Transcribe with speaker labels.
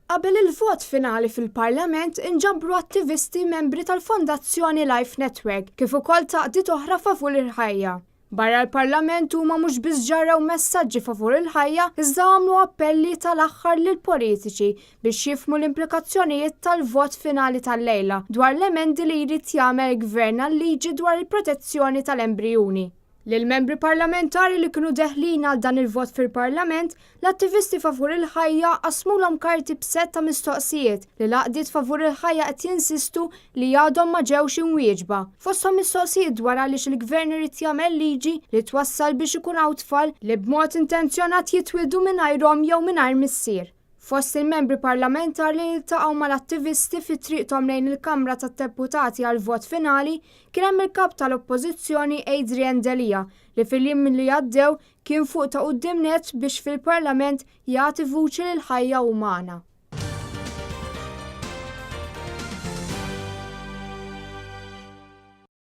Speaker 1: Qabel il-vot finali fil-Parlament inġabru attivisti membri tal-Fondazzjoni Life Network kif ukoll t'għaqdiet oħra favur il-ħajja. Barra l-Parlament huma mhux biss ġarrew messaġġi favur il-ħajja iżda għamlu appelli tal-aħħar lill-politiċi biex jifhmu l-implikazzjonijiet tal-vot finali tal-lejla dwar l-emendi li jrid jagħmel il-Gvern għal-liġi dwar il-protezzjoni tal-embrijuni. Lill-membri parlamentari li kienu deħlin għal dan il-vot fil-Parlament, l-attivisti favur il-ħajja qasmulhom karti b'sett ta' mistoqsijiet li l-għaqdiet favur il-ħajja qed jinsistu li għadhom ma ġewx imwieġba. Fosthom mistoqsijiet dwar għaliex il-Gvern irid jagħmel liġi li twassal biex ikun hawn tfal li b'mod intenzjonat jitwieldu mingħajr omm jew mingħajr missier. Fost il-membri parlamentari li ltaqgħu mal-attivisti fi triqthom lejn il-Kamra tad-Deputati għall-vot finali kien hemm il-Kap tal-Oppożizzjoni Adrian Delia li fil-jiem li għaddew kien fuq ta' quddiem nett biex fil-Parlament jagħti vuċi lill-ħajja umana.